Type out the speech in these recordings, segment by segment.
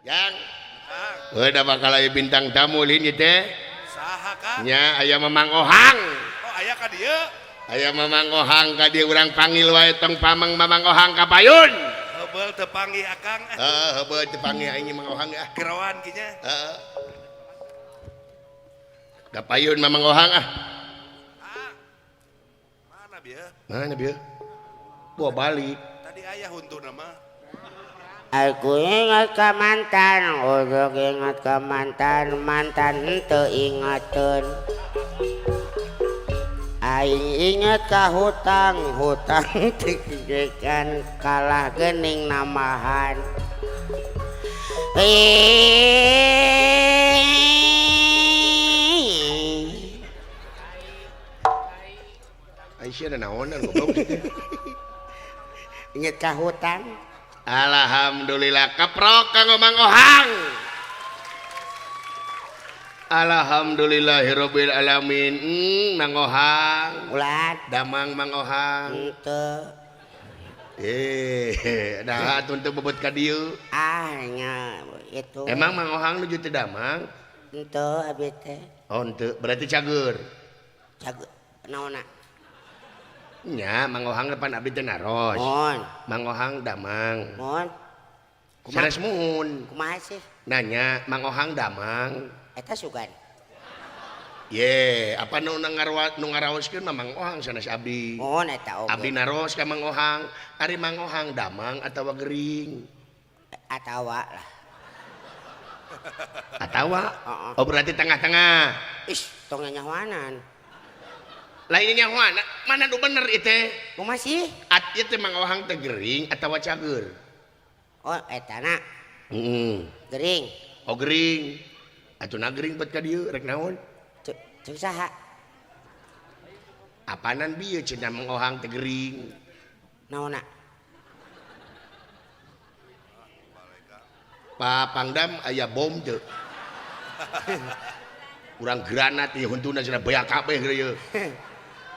Jang. Udah bakal aya bintang tamu lin ieu teh. Saha Kang? Nya aya Mamang Ohang. Oh, aya ka dieu. Aya Mamang Ohang ka dieu urang panggil wae tong pameng Mamang Ohang ka payun. Heubeul teu panggih Akang. Heeh, heubeul teu panggih aing Mamang Ohang ah. Gerawan kinya. Heeh. Ka payun Mamang Ohang ah. Mana bieu? Mana bieu? Bawa balik. Tadi aya huntuna mah. Aku ingat ke mantan, untuk ingat ke mantan, mantan henteu ingateun. Aing ingat ka hutang, hutang teu kalah geuning namahan. Aisyah ada naonan goblok. Ingat ka hutang. Alhamdulillah keprok kanggo Mang Ohang. Alhamdulillahirabbil alamin. Mang Ohang. Ulah damang Mang Ohang. Henteu. Dah atuh teu bebet ka dieu. Ah nya itu. Emang Mang Ohang nuju teu damang? Henteu abi teh. Oh henteu, berarti cager. Cager naonna? Nya Mang Ohang depan abdi teh naros. Mohon. Mang Ohang damang. Mohon. Sanes muhun. Kumaha sih? Nanya Mang Ohang damang. Eta sugan. Ye, apa nu ngaraoskeun mah Mang Ohang sanes abdi. Mohon eta oge. Abdi naros ka Mang Ohang, ari Mang Ohang damang atawa gering? Atawa lah. Atawa? Heeh. Oh berarti tengah-tengah. Ih, tong nyahoanan. Lainnya nyahoana, mana nu bener ieu teh? Kumaha sih? At ieu teh Mang Ohang teh gering atawa cager? Oh, etana. Heeh. Gering. Oh gering. Atuh na gering bet ka dieu rek naon? Cek saha? Apanan bieu cenah Mang Ohang teh gering? Naonna? Pak Pangdam aya bom teu? Urang granat ieu huntuna cenah beak kabeh ieu.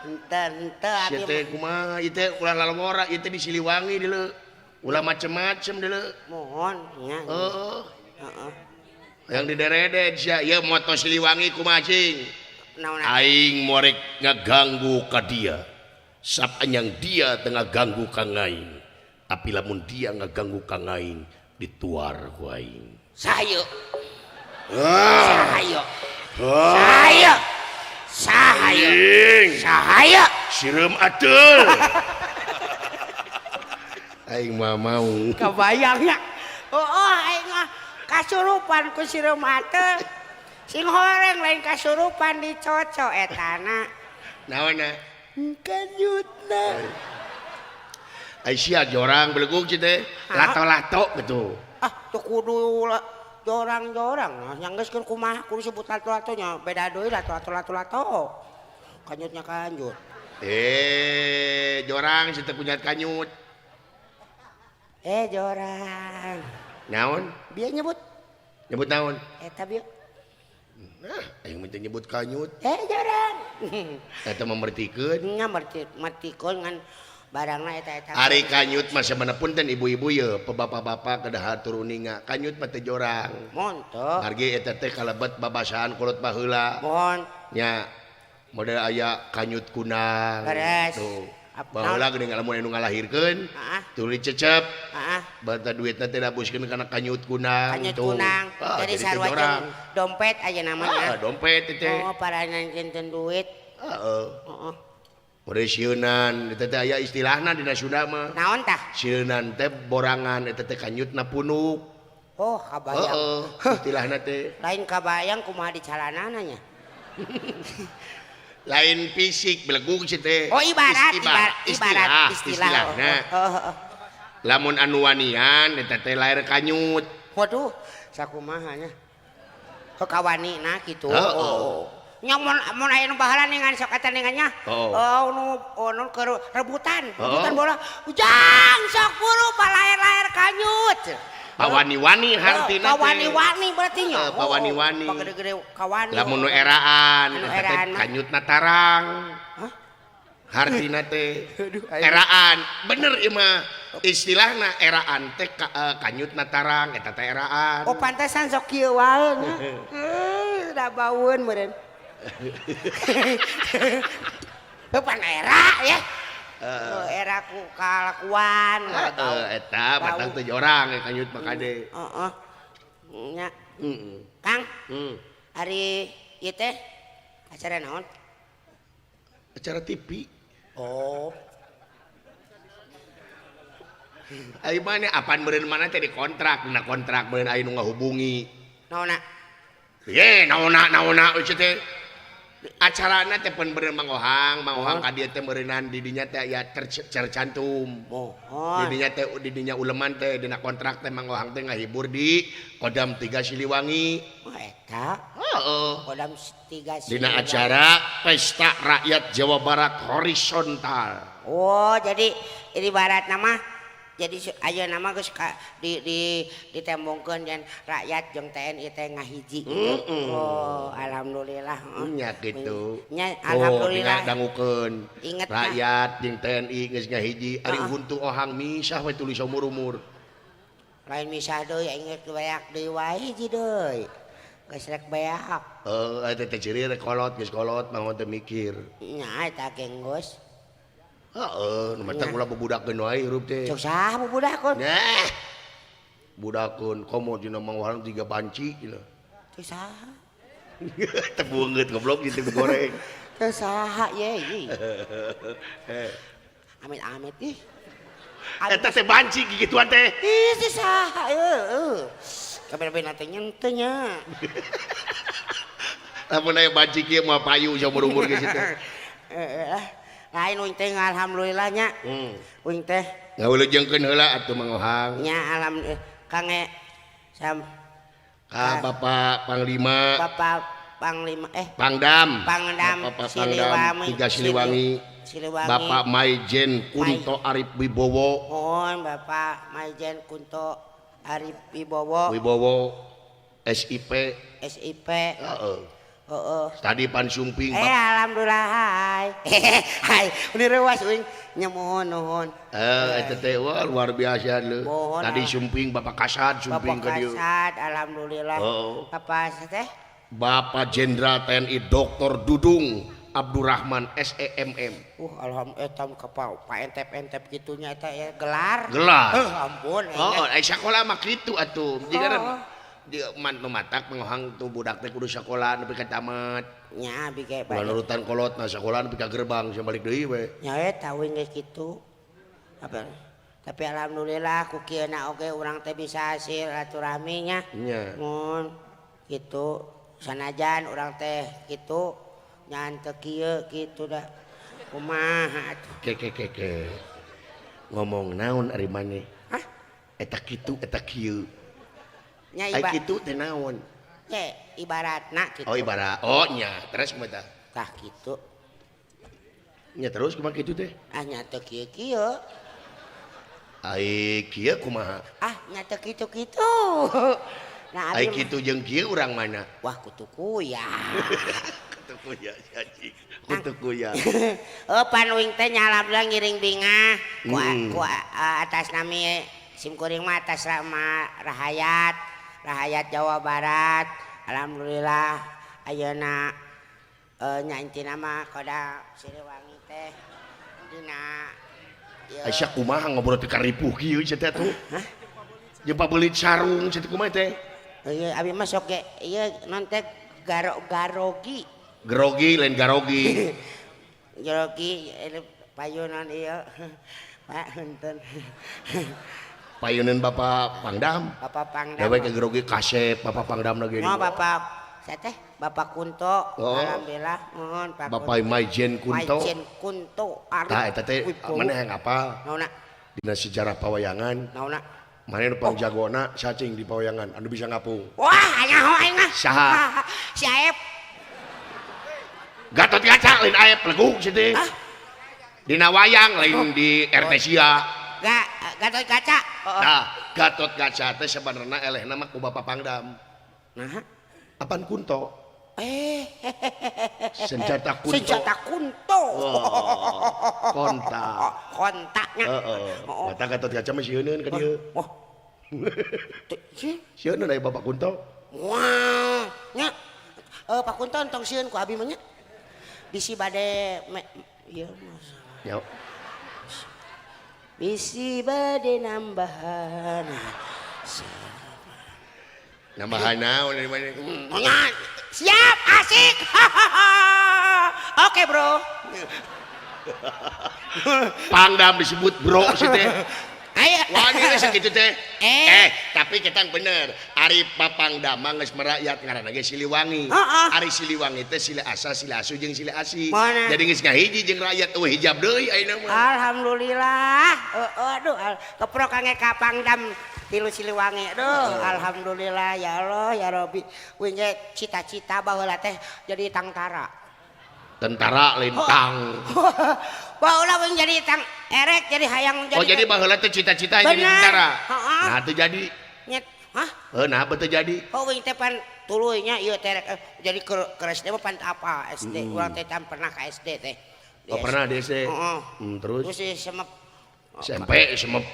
Henteu abdi. Ieu teh kumaha? Ieu teh ulah lalawora, ieu teh di Siliwangi deuleu. Ulah macem-macem deuleu. Mohon nya. Heeh. Heeh. Yang dideredet sia ieu moto Siliwangi kumaha cing? Naonna? Aing morek ngaganggu ka dia. Sapanyang dia teu ngaganggu ka aing. Tapi lamun dia ngaganggu ka aing dituar ku aing. Sahayu. Sahayu. Sahayu. Sahayu. Sahayu. Sireum ateul. Aing mah mau. Kabayangnya. Oh, aing mah kasurupan ku sireum ateul. Sing horeng lain kasurupan dicoco etana. Naonna? Kanyutna. Aisyah jorang belegug sih teh. Lato-lato gitu. Ah, tuh kudu jorang-jorang. Yang geus keur kumaha kudu sebut lato-latonya. Beda deui lato-lato-lato-lato. Kanyutnya kanjut. Jorang sih teh kunyat kanyut. Jorang. Naon? Bieu nyebut. Nyebut naon? Eta bieu. Nah, aing mah teu nyebut kanyut. Jorang. Eta mah mertikeun. Nya mertikeun ngan barangna eta-eta. Ari kanyut mah sabenerna punten ibu-ibu ye, bapak-bapak kedah turuninga. Kanyut mah teu jorang. Mohon teu. Margi eta teh kalebet babasaan kolot baheula. Mohon. Nya model aya kanyut kunang. Beres. Tuh. Baheula geuning lamun anu ngalahirkeun, tuluy cecep. Heeh. Bata duitna teh dabuskeun kana kanyut kunang. Kanyut kunang. Jadi sarua jeung dompet aya namanya. Heeh, dompet teh. Oh, paranan kinten duit. Heeh. Heeh. Ore sieunan eta teh aya istilahna dina Sunda mah. Naon tah? Sieunan teh borangan eta teh kanyutna punuk. Oh, kabayang. Heeh, istilahna teh. Lain kabayang kumaha di calanana nya. Lain fisik belegug sih teh. Oh, ibarat ibarat istilah. Istilahna. Lamun anu wanian eta teh lahir kanyut. Waduh, sakumaha nya. Heuh kawanina kitu. Heeh. Oh. Nya mun aya nu baheula ningan sok eta ningannya. Oh. Oh, nu keur rebutan, rebutan bola. Ujang sok buru palaer-laer kanyut. Pawani-wani hartina teh. Pawani-wani berarti nya. Pawani-wani. Pagede-gede kawani. Lamun nu eraan eta teh kanyutna tarang. Hah? Hartina teh eraan bener ieu mah istilahna eraan teh kanyutna tarang eta teh eraan. Oh pantesan sok kieu wae nya. Da baueun meureun. Heuh pan era ya. Era ku kalakuan. Heeh eta batang teh jorang kanyut mah kade. Heeh. Nya. Heeh. Kang. Ari ieu teh acara naon? Acara TV. Oh. Ayo mana apaan meureun mana teh dikontrak, dina kontrak meureun aya nu ngahubungi. Naonna? Ye, naonna naonna euy teh. Acarana teh pun meureun Mang Ohang, Mang Ohang ka dieu teh meureunan di dinya teh aya tercantum. Oh. Di dinya teh di dinya uleman teh dina kontrak teh Mang Ohang teh ngahibur di Kodam 3 Siliwangi. Oh eta. Heeh. Kodam 3 Siliwangi. Dina acara Pesta Rakyat Jawa Barat Horizontal. Oh, jadi ini barat nama jadi ayeuna mah geus di ditembongkeun dan rakyat jeung TNI teh ngahiji gitu. Oh, alhamdulillah. Nya kitu. Nya alhamdulillah. Oh, dangukeun. Inget rakyat jeung TNI geus ngahiji ari huntu Ohang misah we tulis umur-umur. Lain misah deui inget beak deui wae hiji deui. Geus rek beak. Heuh, eta teh ciri rek kolot geus kolot mah teu mikir. Nya eta gengos. Heeh, nu matak ulah bubudakeun wae hirup teh. Cok saha bubudakeun? Nah. Budakeun komo dina Mang Ohang 3 banci cenah. Cok saha? Teu beungeut goblok gitu goreng. Teu saha ye ieu. Amit-amit ih. Eta teh banci gigituan teh. Ih, teu saha heueuh. Kabeh-kabeh teh nyenteu nya. Lamun aya banci kieu mah payu saumur-umur geus teh. Heeh. Lain uing teh alhamdulillah nya. Uing teh ngawilujengkeun heula atuh Mang Ohang. Nya alhamdulillah Kang sam ka Bapak Panglima. Bapak Panglima Pangdam. Pangdam Bapak Pangdam 3 Siliwangi. Siliwangi. Bapak Maijen Kunto Arif Wibowo. Mohon Bapak Maijen Kunto Arif Wibowo. Wibowo SIP. SIP. Heeh. Heeh. Tadi pan sumping. Alhamdulillah hai. Hai, uni reuas uing nya nuhun nuhun. Eta teh wah luar biasa leuh. Tadi sumping Bapak Kasad sumping ka dieu. Bapak Kasad alhamdulillah. Heeh. Bapak teh? Bapak Jenderal TNI Dr. Dudung Abdurrahman SEMM. Alhamdulillah eta ka Pak entep-entep kitunya eta ya gelar. Gelar. Heuh ampun. Heeh, ai sakola mah kitu atuh. Jiga di man nu matak Mang Ohang tuh budak teh kudu sakola nepi ka tamat. Nya abi ge ulah nurutan kolot na sakola nepi ka gerbang sia balik deui we. Nya eta uing geus kitu. Apa? Tapi alhamdulillah ku kieuna oge urang teh bisa hasil silaturahmi nya. Nya. Mun kitu sanajan urang teh kitu nyan teu kieu kitu da. Kumaha atuh. Ke ke ke ke. Ngomong naon ari maneh? Hah? Eta kitu eta kieu. Nya ai kitu teh naon? Ye, ibaratna kitu. Oh ibarat. Oh nya, terus kumaha tah? Tah kitu. Nya terus kumaha kitu teh? Ah nya teu kieu-kieu. Ai kieu kumaha? Ah nya teu kitu-kitu. Nah ai kitu jeung kieu urang mana? Wah kutu kuya. Kutu kuya anjing. Kutu kuya. Oh pan uing teh nya alhamdulillah ngiring bingah ku atas nami sim kuring mah atas nama Rahayat. Rahayat Jawa Barat. Alhamdulillah ayeuna nya intina mah Kodam Siliwangi teh dina ieu. Aisyah kumaha ngobrol teh karipuh kieu sia teh atuh. Hah? Jeung pabelit sarung sia teh kumaha teh? Ieu abi mah sok ge ieu non teh garo-garogi. Grogi lain garogi. Grogi payunan ieu. Pak henteu. Payunan Bapak Pangdam. Bapak Pangdam. Dawe ke grogi kasep Bapak Pangdam lagi. Oh, Bapak saya teh Bapak Kunto. Oh. Alhamdulillah mohon Pak Bapak Maijen Kunto. Maijen Kunto Arif. Tah eta teh maneh yang apal? Naonna? Dina sejarah pawayangan. Naonna? Maneh nu pangjagona cacing di pawayangan anu bisa ngapung. Wah, nyaho aing mah. Saha? Si Aep. Gatot Kaca lain Aep legug si teh. Dina wayang lain di Ertesia. Gatot Kaca. Nah, Gatot Kaca teh sebenarnya elehna mah ku Bapak Pangdam. Nah, Apaan Kunto? Senjata kunto. Senjata kunto. Oh, kontak. Kontaknya. Heeh. Mata Gatot Kaca mah sieuneun ka dieu. Wah. Sieun aya Bapak Kunto. Wah, nya. Pak Kunto entong sieun ku abi mah nya. Bisi bade ieu mah. Ya. Bisi bade nambahan. Nambahan naon dari mana? Siap, asik. Oke, bro. Pangdam disebut bro sih teh. Ayo. Wah, ini sakitu teh. Tapi kita bener. Ari Papangdam mah geus merakyat ngaranna ge Siliwangi. Ari Siliwangi teh sila asa, sila asu jeung sila asi. Jadi geus ngahiji jeung rakyat eueuh hijab deui ayeuna mah. Alhamdulillah. Aduh, keprok kange ka Pangdam tilu Siliwangi. Aduh, alhamdulillah ya Allah ya Rabbi. Uing ge cita-cita baheula teh jadi tangtara. Tentara lain tang. Baheula uing jadi tang erek jadi hayang jadi. Oh, jadi baheula teh cita-cita jadi tentara. Heeh. Nah, teu jadi. Nyet. Hah? Heuh, nah teu jadi. Oh, uing teh pan tuluy nya ieu teh jadi ke SD mah pan apa SD. Urang teh tan pernah ka SD teh. Oh, pernah di SD. Heeh. Terus? Terus di semep. SMP semep.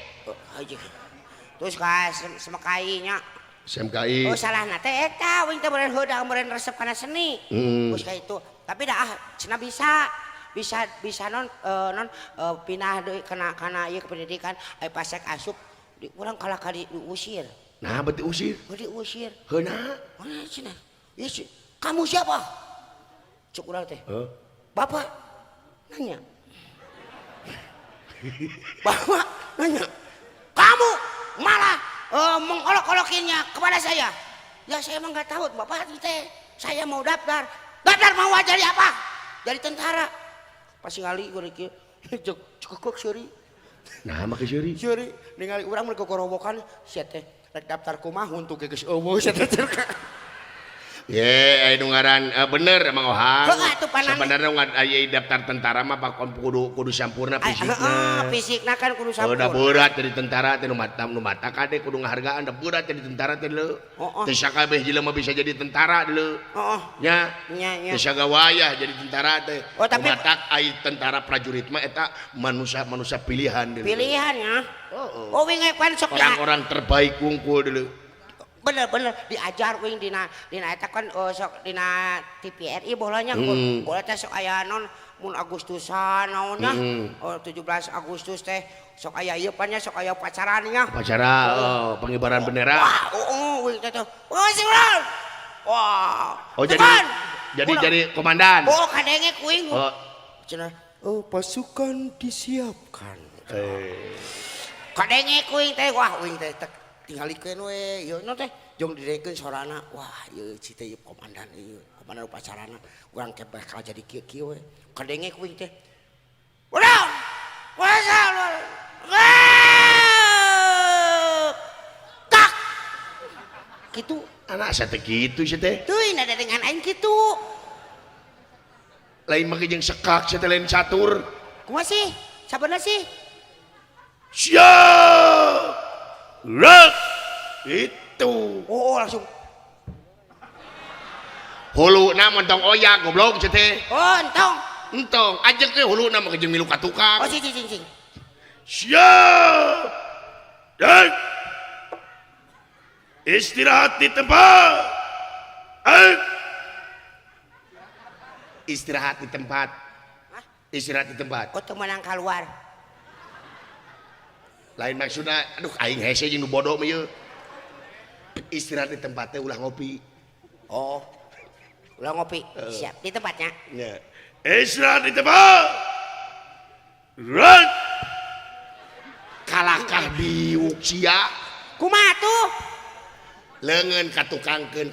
Terus ka SMKI nya. SMKI. Oh, salahna teh eta uing teh meureun heudang meureun resep kana seni. Terus ka itu. Tapi dah ah cenah bisa non pindah deui kana ieu pendidikan aya pasek asup di urang kalah ka diusir. Nah, berarti usir. Berarti usir. Heuh nah. Mana cenah? Ieu kamu siapa? Cuk urang teh. Heuh. Bapak nanya. Bapak nanya. Kamu malah mengolok-olokinnya kepada saya. Ya saya emang nggak tahu bapak teh. Saya mau daftar. Daftar mau jadi apa? Jadi tentara. Pasti ngali gue kieu. Cekekek seuri. Nah, make seuri. Seuri ningali urang mun gogorowokan sia teh rek daftar kumaha huntu ge geus eueuh sia teh. Ye, aya nu ngaran bener emang ohang. Sebenarnya aya daftar tentara mah pakon kudu sampurna fisikna. Heeh, fisikna kan kudu sampurna. Udah berat jadi tentara teh nu mata kade kudu ngahargaan da berat jadi tentara teh leu. Teu sakabeh jelema bisa jadi tentara leu. Heeh. Nya. Nya. Teu sagawayah jadi tentara teh. Oh, tapi matak ai tentara prajurit mah eta manusia-manusia pilihan deuleu. Pilihan ya. Heeh. Oh, wingi pan sok orang-orang terbaik wungkul deuleu. Bener-bener diajar wing dina eta kan sok dina TVRI bolanya bola teh sok aya non mun Agustusan naonnya 17 Agustus teh sok aya ieu pan nya sok aya upacara nya. Upacara pengibaran bendera. Wah, wing teh oh si urang. Wah. Oh, jadi komandan. Oh, kadenge kuing. Oh. Cenah, oh pasukan disiapkan. Kadenge kuing teh wah wing teh tinggalikeun we ieu nu teh jong didekeun sorana wah ieu ci teh ieu komandan ieu komandan upacarana urang ke bakal jadi kieu-kieu we kadenge kuing teh urang tak kitu anak asa teh kitu sia teh teuing ada dengan aing kitu lain mah jeung sekak sia teh lain catur kumaha sih sabenerna sih siap Rek itu. Oh, langsung. Huluna mentong oyak goblok sia teh. Oh, entong. Entong, ajeg teh huluna mah jeung milu ka tukang. Oh, cing. Siap. Dan istirahat di tempat. Istirahat di tempat. Hah? Istirahat di tempat. Kok teu meunang keluar? Lain maksudna, aduh aing hese jeung nu bodoh mah ieu. Istirahat di tempat teh ulah ngopi. Oh. Ulah ngopi. Siap di tempatnya. Nya. Istirahat di tempat. Rek. Kalakah diuk sia. Kumaha tuh? Leungeun katukangkeun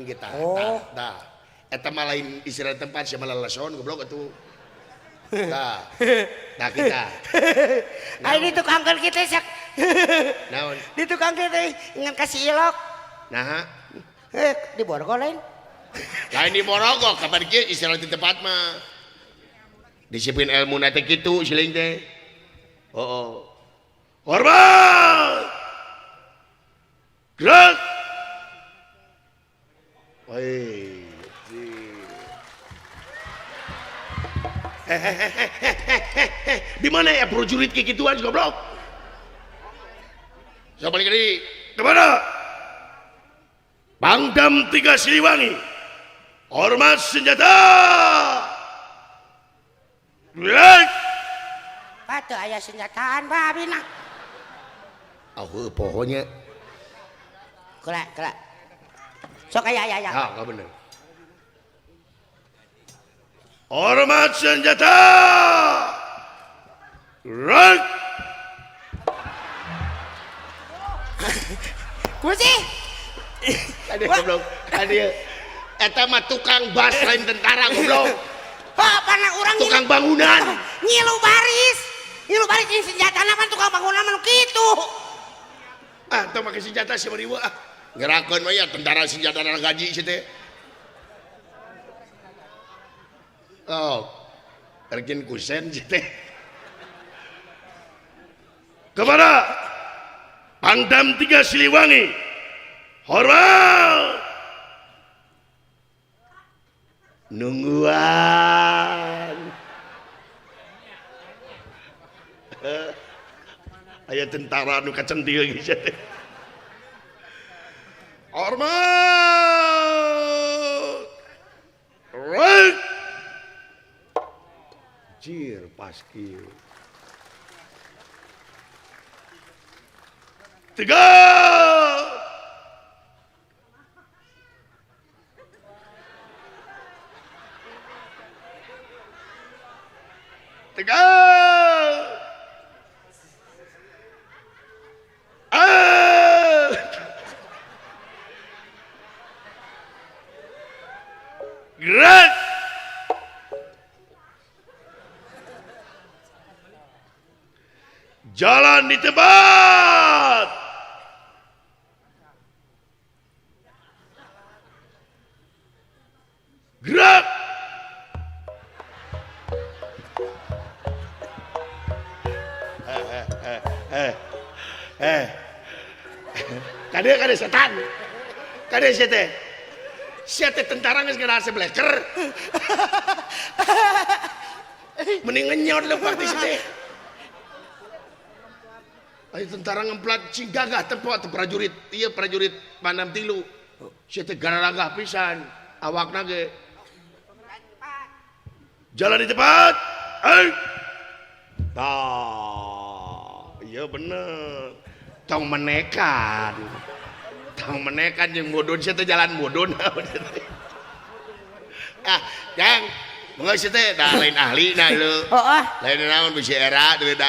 kita. Oh. Tah. Eta mah lain istirahat di tempat sia mah leleson goblok atuh. Nah, nah kita. Nah, ini tukangkeun kita sak. Naon? Di tukang kita ngan kasih ilok. Nah, di Borgo lain. Lain di Borgo, kapan kieu istirahat di tempat mah. Disiplin ilmu na teh kitu siling teh. Oh, oh. Hormat. Gerak. Woi. Di mana ya prajurit kikituan goblok? Sok balik deui. Kepada Pangdam 3 Siliwangi. Hormat senjata. Gerak. Pak teu aya senjataan Pak abina. Oh, pokoknya. Kela kela. Sok aya aya aya. Ah, enggak bener. Hormat senjata. Gerak. Kursi. Tadi goblok. Tadi eta mah tukang bas lain tentara goblok. Pak, pana urang tukang bangunan. Ngilu baris. Ngilu baris ini senjatana kan tukang bangunan mah kitu. Ah, tong make senjata si beriwa ah. Ngerakeun we ya tentara senjata gaji si teh. Oh. Erkin kusen si teh. Kepada Pangdam 3 Siliwangi. Hormat. Nungguan. Aya tentara nu kacentil geus teh. Hormat. Right. Jir pas kieu. Tegak. Tegak. Ah. Gerak. Jalan di tempat. Gerak. Kade kade setan. Kade sia teh. Sia teh tentara geus ngarasa bleker. Mending ngenyot leupak di situ. Ayo tentara ngemplat cing gagah tempo teh prajurit. Ieu prajurit Pandam 3. Sia teh gararagah pisan awakna ge. Jalan di tempat. Ayo. Tah, iya bener. Tong menekan. Tong menekan jeung mudun sia teh jalan mudun. Ah, Jang. Mangga sia teh da lain ahlina leu. Heeh. Lain naon bisi era deui da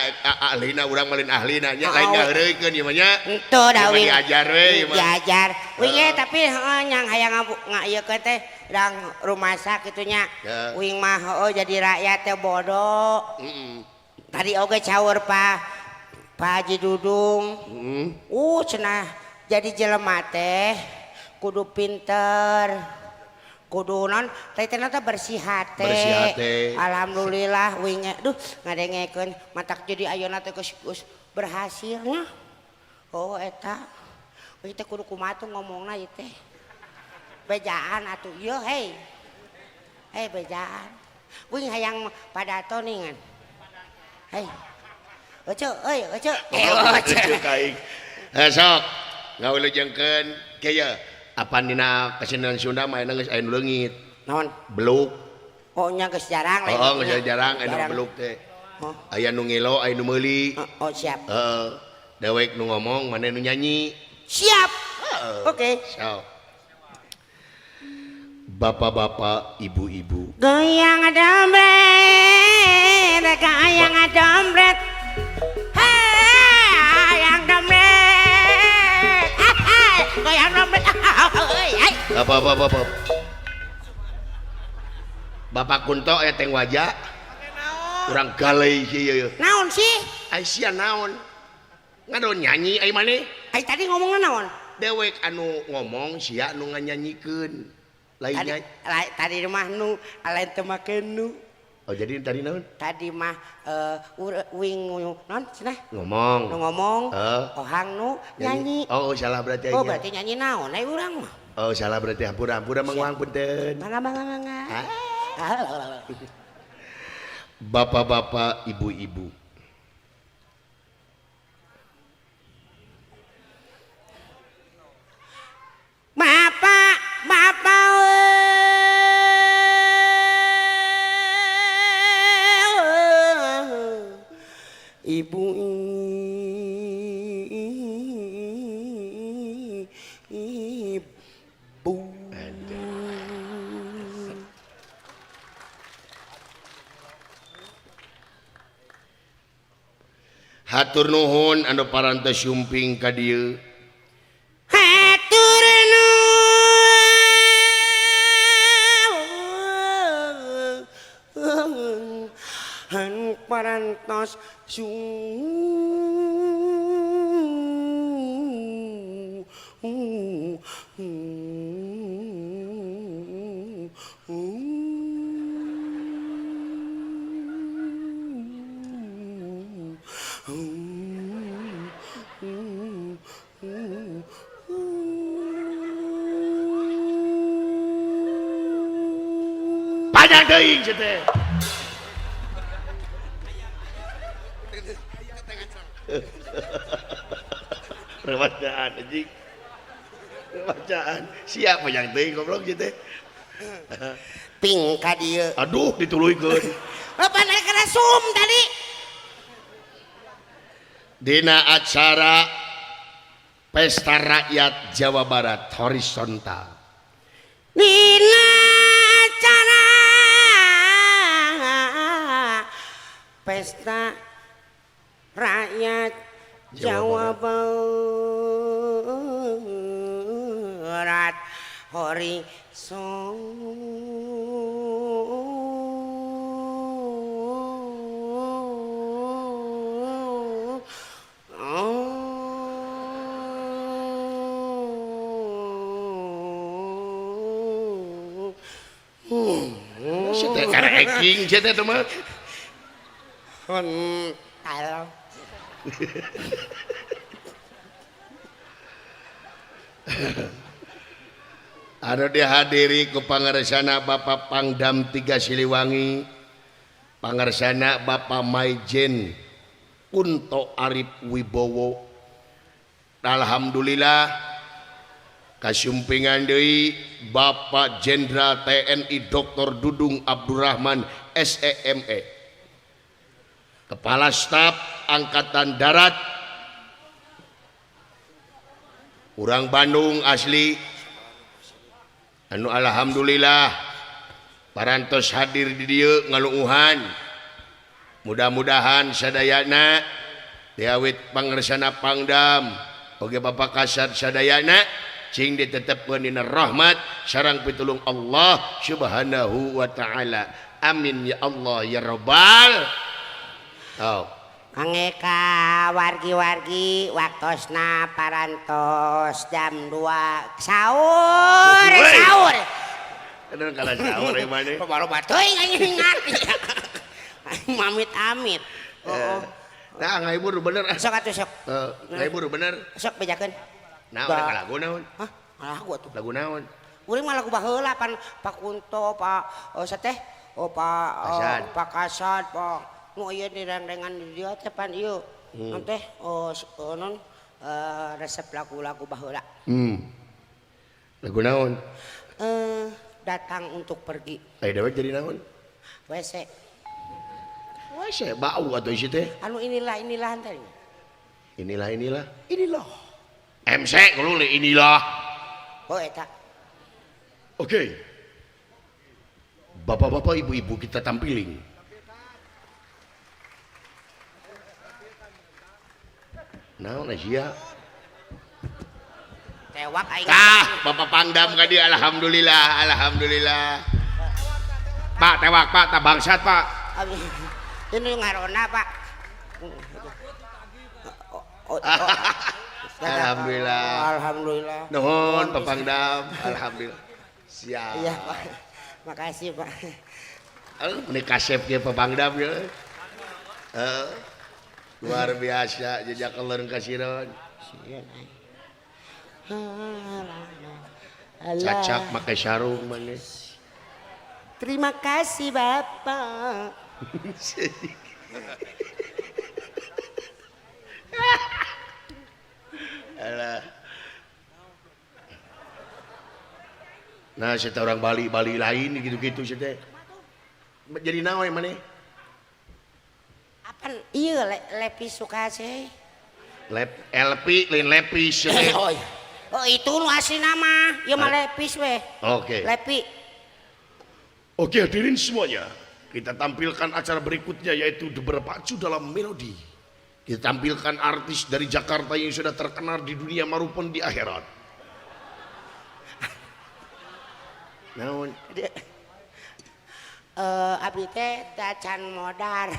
ahlina urang mah lain ahlina nya lain ngaheureuykeun ieu mah nya. Henteu da wing. Diajar we ieu mah. Diajar. Wing ge tapi heeh nyang hayang ngaieukeun teh dang rumasa kitu nya. Wing mah heueuh jadi rakyat teh bodoh. Heeh. Tadi oge caur Pak Haji Dudung. Cenah jadi jelema teh kudu pinter. Kudu non teh teh bersih hate. Bersih hate. Alhamdulillah wing duh ngadengekeun matak jadi ayeuna teh geus berhasilnya. Oh eta. Ieu teh kudu kumaha tuh ngomongna ieu teh. Bejaan atuh ieu hei. Hei bejaan. Wing hayang padato ningan. Hei. Oce, euy, oce. Oce kaing. Sok ngawilujengkeun kieu apan dina kesenian Sunda mah geus aya nu leungit. Naon? Beluk. Oh nya geus jarang lain. Oh, geus jarang aya beluk teh. Aya nu ngelo, aya nu meuli. Oh, siap. Heeh. Dewek nu ngomong, maneh nu nyanyi. Siap. Oke. Sok. Bapak-bapak, ibu-ibu. Goyang dompet, goyang dompet. Hey, goyang dompet. Hey, goyang dompet. Bapak-bapak. Bapak Kunto aya teng wajah. Urang galei ieu. Naon sih? Ai sia naon? Ngadon nyanyi ai maneh? Ai tadi ngomongna naon? Dewek anu ngomong sia nu nganyanyikeun. Lainnya tadi mah nu lain teu make nu. Oh jadi tadi naon? Tadi mah wing non cenah ngomong. Nu ngomong. Ohang nu nyanyi. Oh salah berarti. Oh berarti nyanyi naon ai urang mah. Oh salah berarti hampura hampura mangwang punten. Mangga mangga mangga. Bapak-bapak, ibu-ibu. Bapak, bapak, ibu, ibu. Hatur nuhun anu parantos yumping ka dieu. Hatur nuhun anu parantos panjang teuing sia teh. Rewacaan anjing. Rewacaan. Siap panjang teuing goblok sia teh. Ping ka dieu. Aduh dituluykeun. Bapak naik kana sum tadi. Dina acara Pesta Rakyat Jawa Barat horizontal. Dina acara Pesta Rakyat Jawa Barat horizontal. King sia teh mah. Hontal. Anu dihadiri ku pangarsana Bapak Pangdam 3 Siliwangi, pangarsana Bapak Maijen Kunto Arif Wibowo. Alhamdulillah kasumpingan deui Bapak Jenderal TNI Dr. Dudung Abdurrahman SEME, Kepala Staf Angkatan Darat, urang Bandung asli, anu alhamdulillah parantos hadir di dieu ngaluuhan. Mudah-mudahan sadayana diawit pangersana Pangdam oge Bapak Kasat sadayana cing ditetepkeun dina rahmat sareng pitulung Allah Subhanahu wa taala. Amin ya Allah ya Rabbal. Oh. Kangge ka wargi-wargi waktosna parantos jam 2 sahur sahur. Kadang kala sahur ieu mah. Loba-loba teuing aing ngarti. Amit-amit. Heeh. Nah, ngahibur bener. Sok atuh sok. Heeh, ngahibur bener. Sok bejakeun. Nah, udah lagu naon? Hah? Lagu atuh. Lagu naon? Uring mah lagu baheula pan Pak Kunto, Pak sateh, oh Pak Kasad. Pak Kasad, Pak nu ieu direng-rengan di dieu teh pan ieu. Non teh non resep lagu-lagu baheula. Lagu naon? Datang untuk pergi. Aya dewek jadi naon? WC. WC bau atuh isi teh. Anu inilah inilah teh. Inilah inilah. Inilah. MC kulo inilah. Oh eta. Oke. Bapak-bapak, ibu-ibu kita tampilin. Naon sia? Tewak aing. Tah, Bapak Pangdam ka dieu alhamdulillah, alhamdulillah. Pak tewak Pak, tak bangsat Pak. Ini ngarona Pak. Oh, oh. Alhamdulillah. Alhamdulillah. Nuhun Pak Pangdam, alhamdulillah. Siap. Iya, Pak. Makasih, Pak. Ini kasep ge Pak Pangdam ya. Luar biasa jejak leung kasiron. Cacak make sarung maneh. Terima kasih Bapak. Alah. Nah, saya orang Bali, Bali lain gitu-gitu saya teh. Jadi naon maneh? Apan ieu Lepi Sukasih. Lep LP lain Lepis teh. Oh, oh itu nu asli nama, ieu mah Lepis weh. Oke. Lepi. Oke, hadirin semuanya. Kita tampilkan acara berikutnya yaitu berpacu dalam melodi. Kita tampilkan artis dari Jakarta yang sudah terkenal di dunia maupun di akhirat. Naon? Abdi teh tacan modar.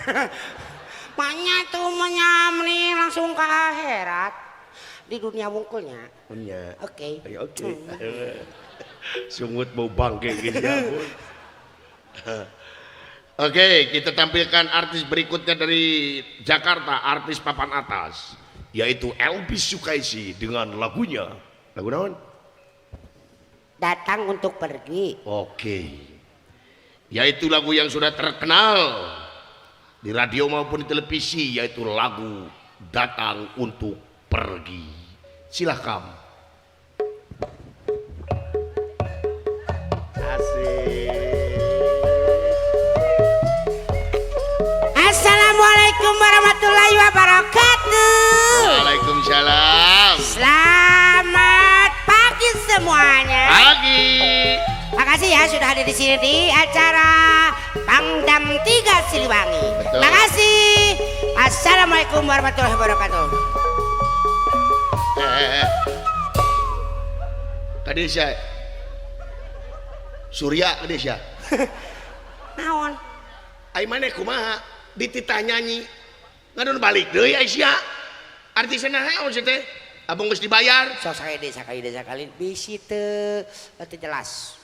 Maknya tuh menyamni langsung ke akhirat di dunia wungkulnya. Nya. Oke. Oke. Sungut bau bangke gitu ya. Oke, kita tampilkan artis berikutnya dari Jakarta, artis papan atas, yaitu Elvi Sukaesih dengan lagunya. Lagu naon? Datang untuk pergi. Oke. Yaitu lagu yang sudah terkenal di radio maupun di televisi, yaitu lagu Datang Untuk Pergi. Silahkan. Asik. Assalamualaikum warahmatullahi wabarakatuh. Waalaikumsalam. Selamat pagi semuanya. Pagi. Makasih ya sudah hadir di sini di acara Pangdam 3 Siliwangi. Betul. Makasih. Assalamualaikum warahmatullahi wabarakatuh. Tadi saya Surya tadi saya. Naon? Ai maneh kumaha? Dititah nyanyi. Ngadon balik deui ai sia. Artisna naon sia teh? Abang geus dibayar. Sok sakali deui sakali bisi teu jelas.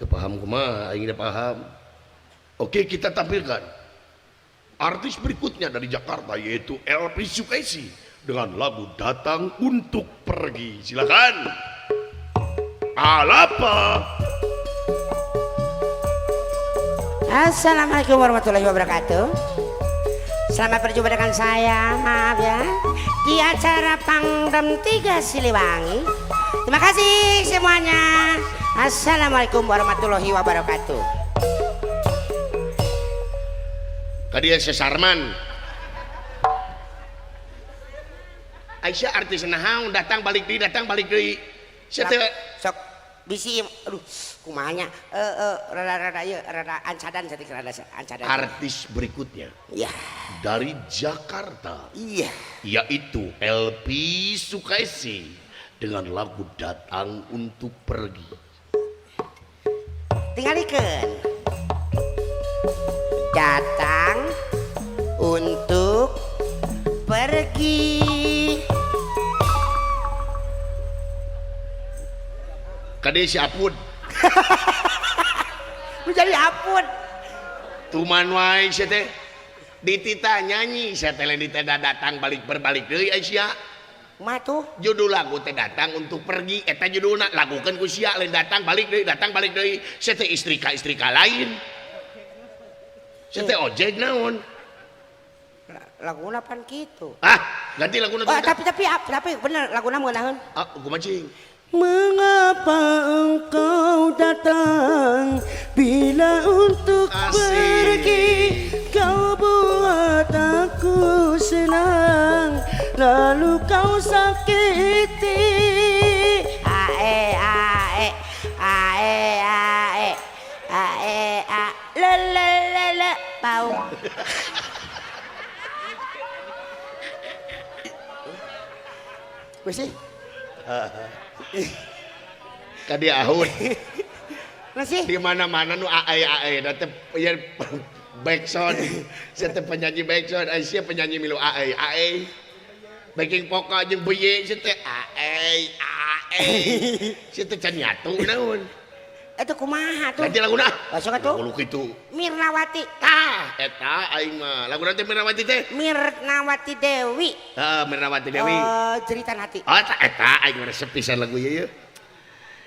Teu paham kumaha, aing teu paham. Oke, kita tampilkan artis berikutnya dari Jakarta yaitu Elvi Sukaesih dengan lagu Datang Untuk Pergi. Silakan. Alapa. Assalamualaikum warahmatullahi wabarakatuh. Selamat berjumpa dengan saya, maaf ya, di acara Pangdam 3 Siliwangi. Terima kasih semuanya. Assalamualaikum warahmatullahi wabarakatuh. Tadi ya Sarman. Aisyah artis nahaun datang balik deui, datang balik deui. Sok bisi aduh kumahanya rada-rada ieu rada ancadan saeutik rada ancadan. Artis berikutnya. Iya. Dari Jakarta. Iya. Yaitu Elvi Sukaesih dengan lagu Datang Untuk Pergi. Tinggalikeun. Datang untuk pergi. Kade si Apun. Menjadi Apun. Tuman wae sia teh. Dititah nyanyi sia teh lain dititah datang balik berbalik deui ai sia. Mah tuh judul lagu teh datang untuk pergi eta judulna lagukeun ku sia lain datang balik deui datang balik deui sia teh istrika-istrika lain. Sia teh ojek naon? Laguna pan kitu. Ah, ganti laguna. Oh, tapi bener laguna meunaheun. Ah, kumaha cing? Mengapa engkau datang bila untuk asik pergi? Kau buat aku senang lalu kau sakiti. Ae ae ae ae ae a le le le le pau. Wes sih? Kadi ahun. Masih? Di mana-mana nu ae ae da teh ya backsound. Sia teh penyanyi backsound, ai sia penyanyi milu ae ae. Backing vokal jeung beuye sia teh ae ae. Sia teh can nyatu naon. Eta kumaha tuh? Ganti laguna. Sok atuh. Lagu kitu. Mirnawati. Tah, eta aing mah. Laguna teh Mirnawati teh? Mirnawati Dewi. Heeh, Mirnawati Dewi. Jeritan hati. Oh, eta eta aing resep pisan lagu ieu.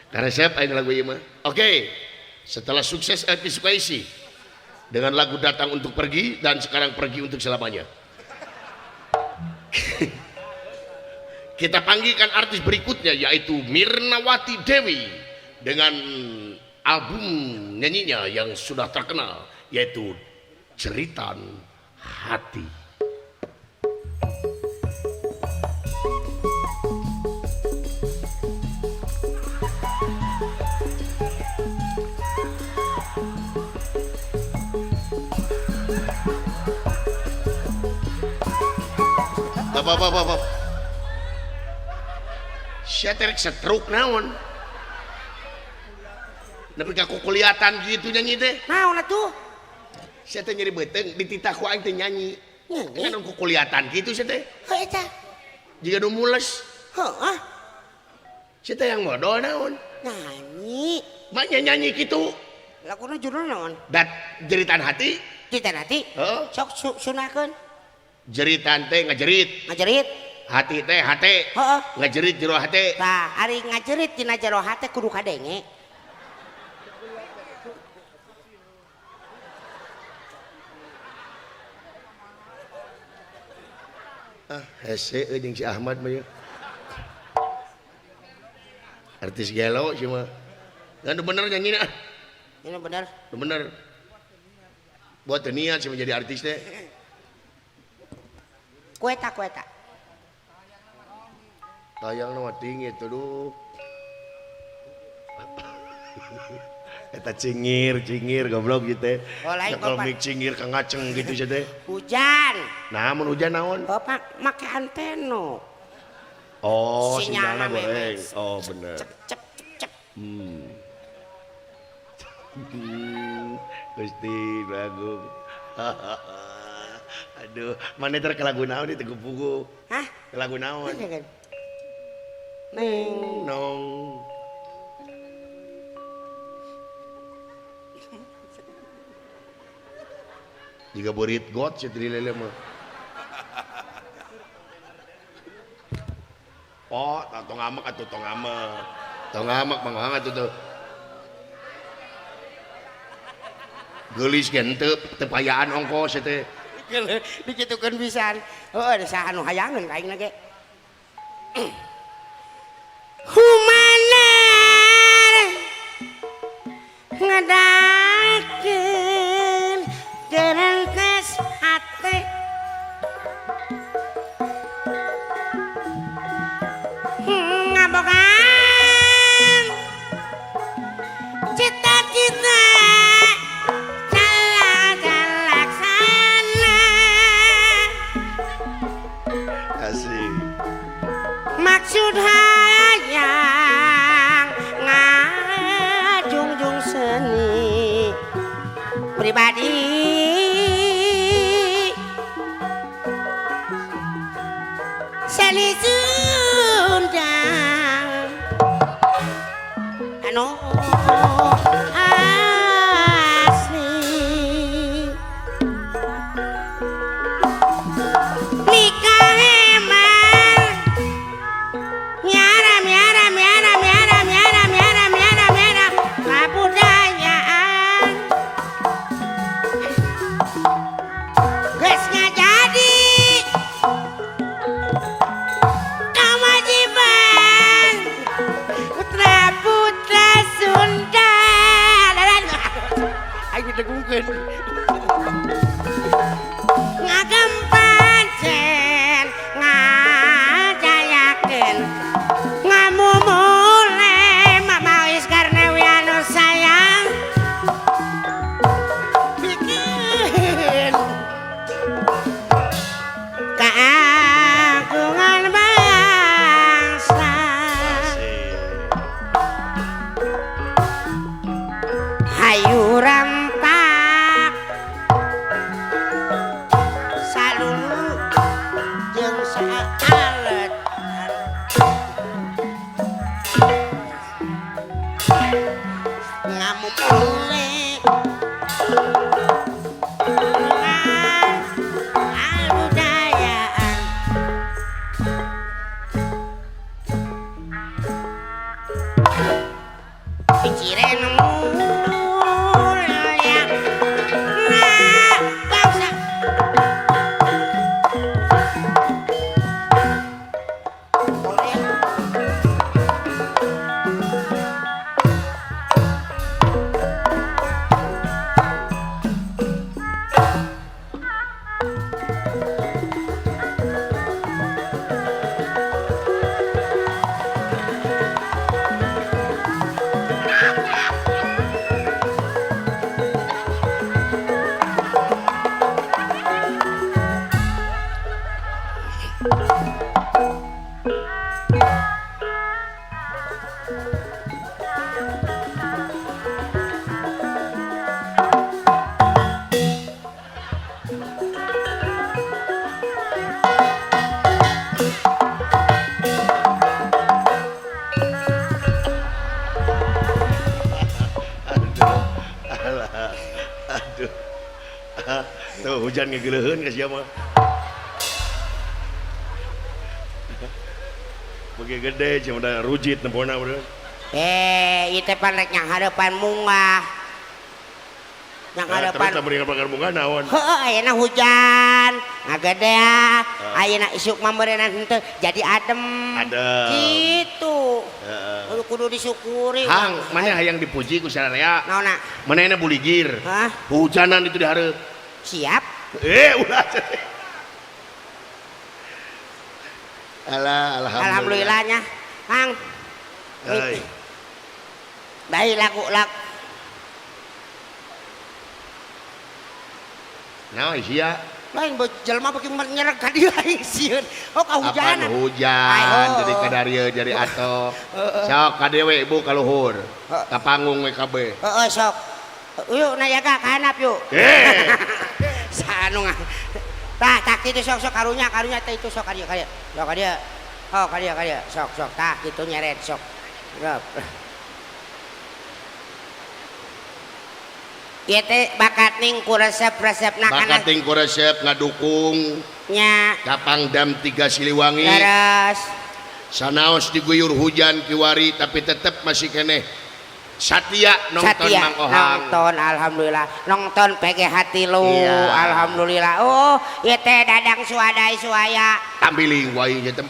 Karesep aing lagu ieu mah. Oke. Setelah sukses Elvi Sukaesih, Dengan lagu Datang Untuk Pergi dan sekarang Pergi Untuk Selamanya. Kita panggilkan artis berikutnya yaitu Mirnawati Dewi dengan album nyanyinya yang sudah terkenal yaitu Jeritan Hati. Bapak. Sia teh rek stroke naon? Nepi ka kukuliatan gitu nyanyi teh. Naon atuh? Sia teh nyeri beuteung dititah ku aing teh nyanyi. Nyanyi? Kan kukuliatan gitu sia teh. Heuh eta. Jiga nu mules. Heuh. Sia teh yang modal naon? Nyanyi. Maknya nyanyi kitu. Laguna judul naon? Dat Jeritan Hati. Jeritan Hati? Heeh. Sok sunakeun. Jeritan teh ngajerit. Ngajerit. Hati teh hate. Heeh. Ngajerit jero hate. Tah, ari ngajerit dina jero hate kudu kadenge. Ah, hese euy jeung si Ahmad mah yeuh. Artis gelo sih mah. Ngan bener nyanyina. Ini bener. Bener. Buat teu niat sih menjadi artis teh. Kueta. Tayang mah tinggi tuh duh. Eta cingir goblok gitu teh. Oh, lain Nyekel mic cingir ka ngaceng gitu sia teh. Hujan. Nah, mun hujan naon? Bapak make antena. Oh, sinyalna goreng. Oh, bener. Cep cep cep. Gusti Agung. Aduh, mana ter ke lagu naon itu pugu. Hah? Ke lagu naon? Neng nong. Jika borit got sih tadi lele mah. Oh, tong amek atuh tong amek. Tong amek mangga atuh tuh. Geulis ge henteu teu payaan ongkos teh. Dikitukeun pisan. Heuh, saha anu hayangeun ka aing ge. Humanar ngedakeun gerentes hate ngabogaan cita-cita laksana. Asik. Maksud hayang ngajungjung seni pribadi seni Sunda anu asli nikah heman miara miara miara miara miara miara miara miara kabudayaan geus ngajadi kewajiban putra putra Sunda. Ayo degungkeun ngagem pancen ngajayakeun ngamumule mamawis karena anu sayang bikin keagungan bangsa. Hayu rampak salulu jeung saalet ngamumule kabudayaan pikiran mulia Tuh hujan ngegeleuheun ka sia mah. Beuki gede sia mah rujit nempona beureun. Eh, ieu teh pan rek nyanghareupan munggah. Nyanghareupan. Terus lamun ngapakar munggah naon? Heueuh ayeuna hujan, ngagedea. Ayeuna isuk mah meureunna henteu jadi adem. Adem. Gitu. Heeh. Kudu disyukuri. Hang, mana hayang dipuji ku sararea? Naonna? Manehna buligir. Hah? Hujanan itu dihareup. Siap. Ulah. Alah, alhamdulillah. Alhamdulillahnya. Hang. Hei. Baik lagu lagu. Naon sia? Lain jelema beuki nyereg ka dieu aing sieun. Oh kahujanan. Apan hujan jadi kadarieu jadi atok. Sok ka dieu we ibu ka luhur. Ka panggung we kabeh. Heeh sok. Yuk nayaga ka handap yuk. Eh. Saanu ngah. Tah tah kitu sok sok karunya karunya teh itu sok ka dieu ka dieu. Sok ka dieu. Oh ka dieu ka dieu. Sok sok tah kitu nyeret sok. Sok. Ieu teh bakat ning ku resep-resepna kana. Bakat ning ku resep ngadukung nya ka Pangdam 3 Siliwangi. Leres. Sanaos diguyur hujan kiwari tapi tetep masih keneh satia nonton satia, Mang Ohang. Nonton alhamdulillah. Nonton PGH 3 iya. Alhamdulillah. Oh, ieu teh Dadang Suhadai Suhaya. Tampiling wae ieu teh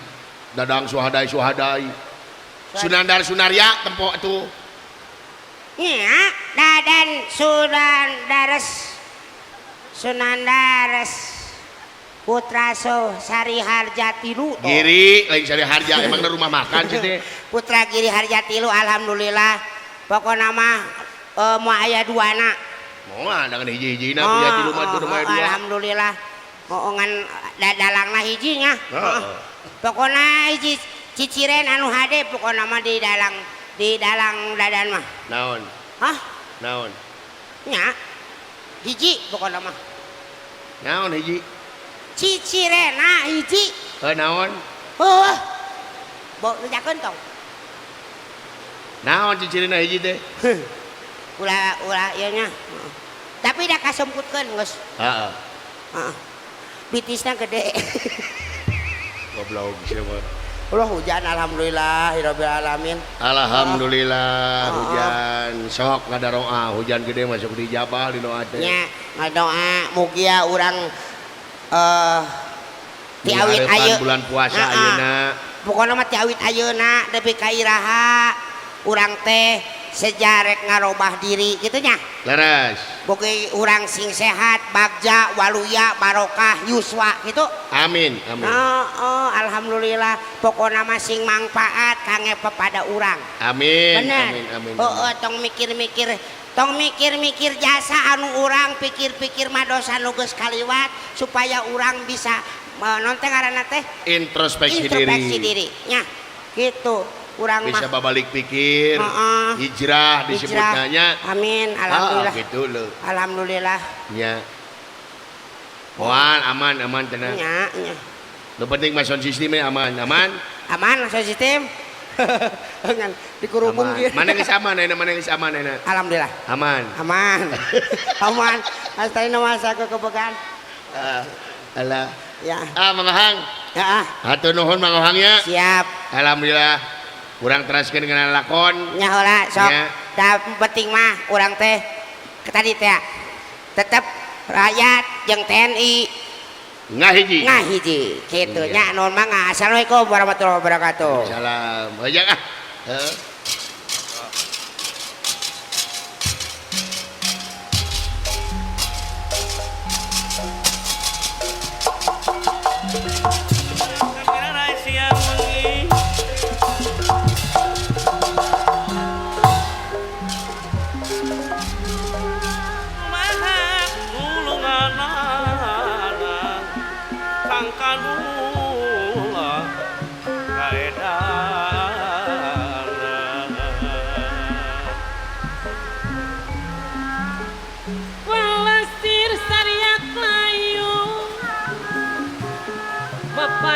Dadang Suhadai Suhadai. Sunandar Sunarya tempo atuh. Nya, Dadan Sunandares Sunandares Putra So Sari Harja Tilu. Giri lain Sari Harja emangna rumah makan sih teh. Putra Giri Harja Tilu alhamdulillah. Pokona mah moal aya duana. Moal dengan hiji-hijina punya tilu mah tuh moal dua. Alhamdulillah. Ngan dadalangna hiji nya. Heeh. Pokona hiji ciciren anu hade pokona mah di dalang di dalang dadan mah. Naon? Hah? Naon? Nya. Hiji pokona mah. Naon hiji? Cicirena hiji. Heuh naon? Heuh. Bo bejakeun tong. Naon cicirena hiji teh? Ulah ulah ieu nya. Tapi da kasemputkeun geus. Heeh. Heeh. Bitisna gede. Goblok sia mah. Allah hujan alhamdulillah hirabbil alamin. Alhamdulillah hujan sok ngadaroa hujan gede masuk di jabah di doa teh. Nya ngadoa mugia urang ti awit ayeuna bulan puasa ayeuna. Pokona mah ti awit ayeuna nepi ka iraha urang teh sejarek ngarobah diri kitu nya. Leres. Boge urang sing sehat, bagja, waluya, barokah, yuswa gitu. Amin, amin. Oh, alhamdulillah. Pokona mah sing mangpaat kangge pepada urang. Amin. Bener. Amin, amin. Heeh, tong mikir-mikir, tong mikir-mikir jasa anu urang, pikir-pikir mah dosa nu geus kaliwat supaya urang bisa naon teh ngaranna teh? Introspeksi diri. Introspeksi diri. Nya, gitu. Urang bisa mah babalik pikir, hijrah disebutnya. Amin, alhamdulillah. Gitu loh. Alhamdulillah. Ya. Moal aman aman tenang. Nya, nya. Nu penting mah sound systemnya aman, aman. Aman sound system. Ngan dikurubung kieu. Mana geus aman ayeuna, mana geus aman ayeuna. Alhamdulillah. Aman. Aman. Aman. Astaina masa kekebegan. Alah. Ya. Ah, Mang Ohang. Ya. Hatur nuhun Mang Ohangnya. Siap. Alhamdulillah. Urang teraskeun kana lakon. Nya heula sok. Da penting mah urang teh tadi teh tetep rakyat jeung TNI ngahiji. Ngahiji kitu nya nuhun mangga. Assalamualaikum warahmatullahi wabarakatuh. Salam. Hayang ah. Heeh.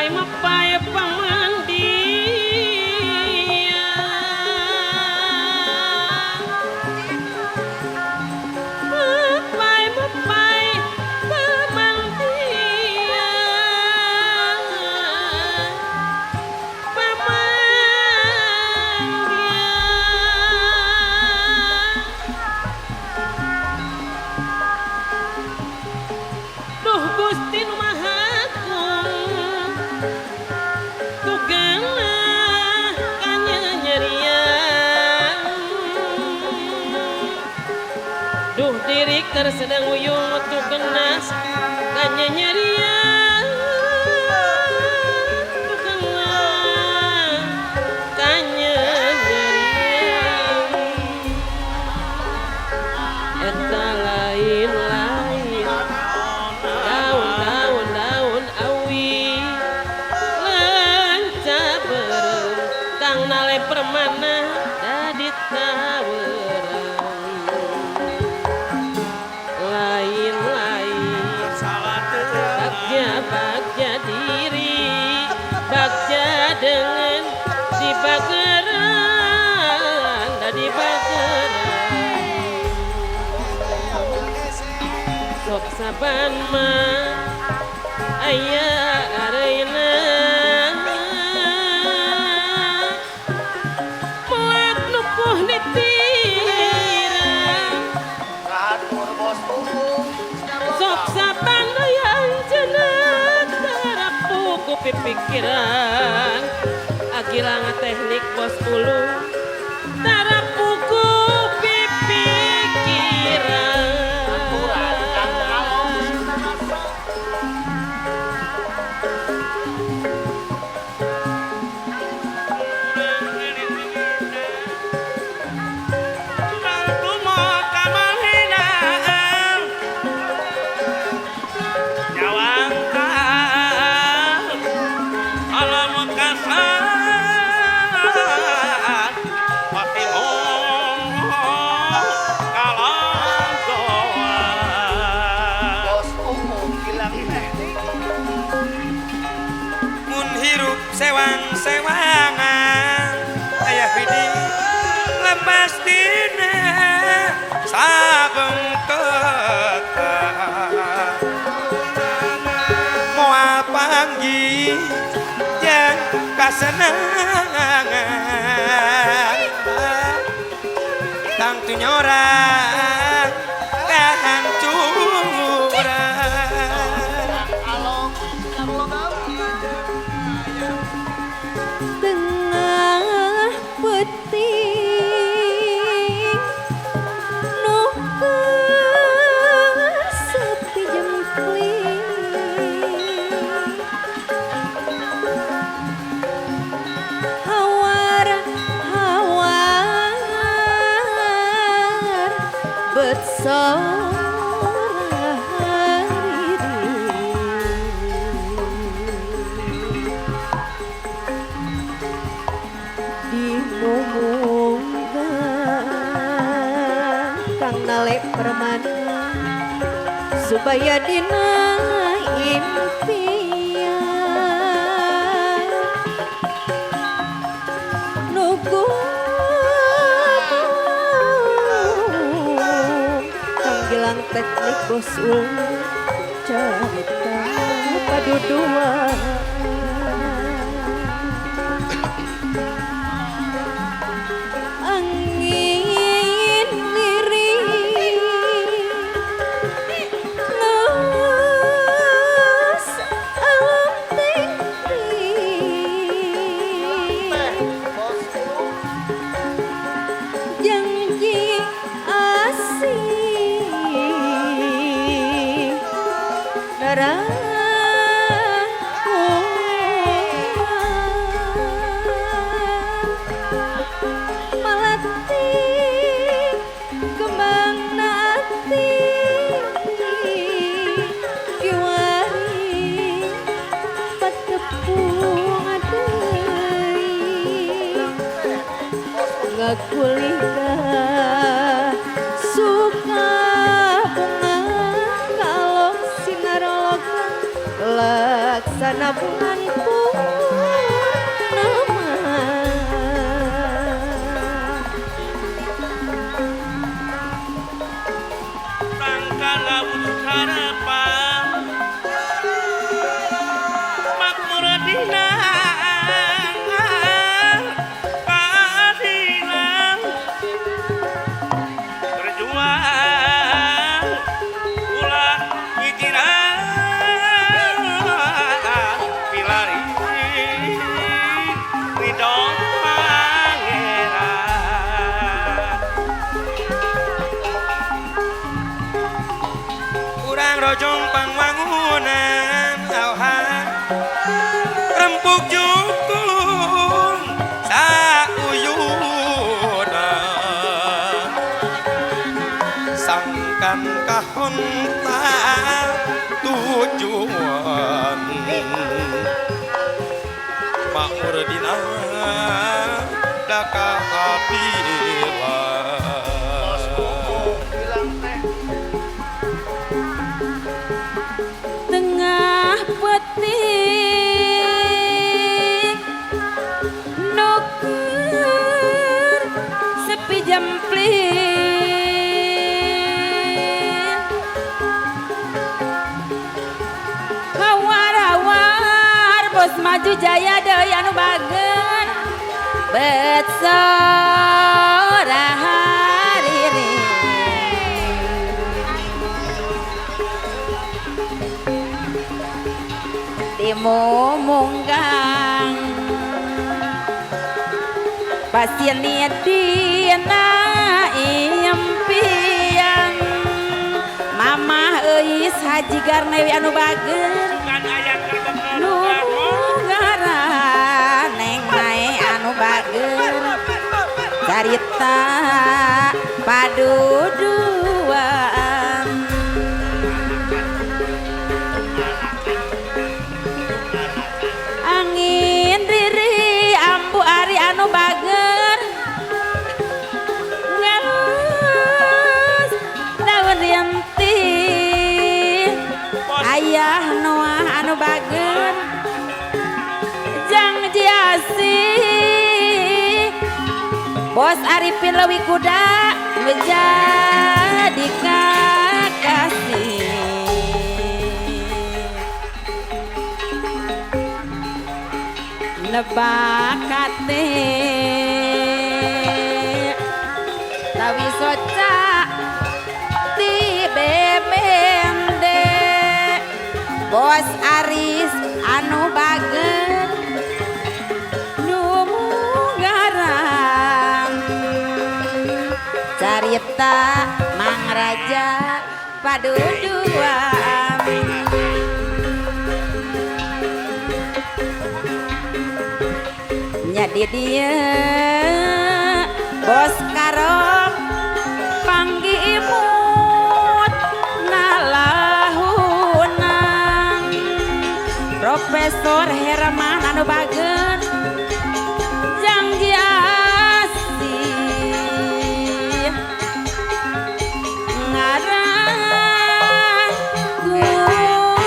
Mapai pamandian mapai mapai pemandian. Geter sedang uyung metu kenas kanyanyerian tukenas kanyanyerian eta lain-lain daun-daun daun awi lanca beureum Kang Nale Permana dadi tawereng lain-lain bagja bagja diri bagja dengan di bageran di bageran sok saban mah aya areuna melak nupuh nitiran sok saban hayang cenah tarapu ku pipikiran agilang teknik bos ulu tarapu ku pipikiran. Sewang-sewangan ayah Widi lepas dina saben kota moal panggih jeung kasenangan tangtu nyorang kahancuran. Tengah peting nu sepi jempling hawar hawar bersora hariri dimumungkan Kang Nale Permana supaya dina impian nugu Kang Gilang teknik bos ulu carita paduduan angin lirik nus alam tinggi janji asih darah melati kembang nati kiwari patepung deui ngakulihkah suka bunga kalau sinar logam laksana bulan purnama. Makmur dina keadilan berjuang ulah ngijiran. Honta tujuan makmur dina daka adilan. Tengah peting nuker sepi jempling hawar-hawar bos maju jaya deui anu bager bet sora hariri timumunggang pasien dina impian Mamah Euis Haji Garnewi anu bager nu neng mae anu bager carita paduduan angin riri ambu ari anu bager ngeus daun rienti ayah Noah anu bager jang jiasi bos Arifin Lewi Kuda menjadi kakasih nebakate tawi soca ti BMD bos Aris anu bager nu munggaran carita Mang Raja paduduan nya di dieu bos Karom panggi imut nalahunan Profesor Herman anu bager jang jiasi ngarang gulan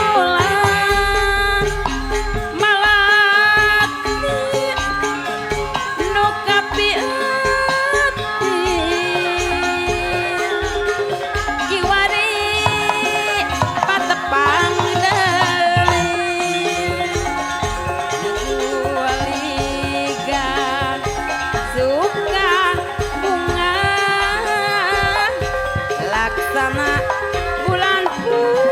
malati nu kapieuti kiwari patepang deui waliga suka bunga laksana bulan purnama.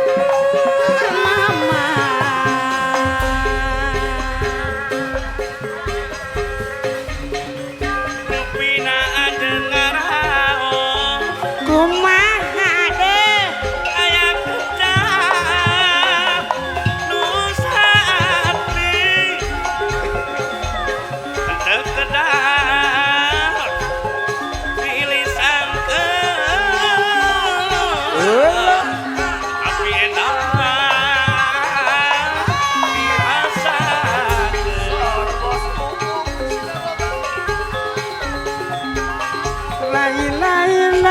Pina ngaraos Kumaha deh aya kecap nu saati teu kedar pilisangkeun tapi enak dirasakeun. Lain-lain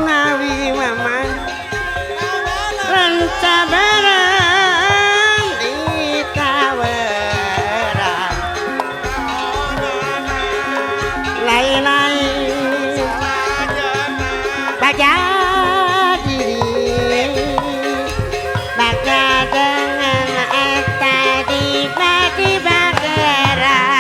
nawi mama renca barang ditaweran lain-lain baca diri baca dengan eta di badi bageran.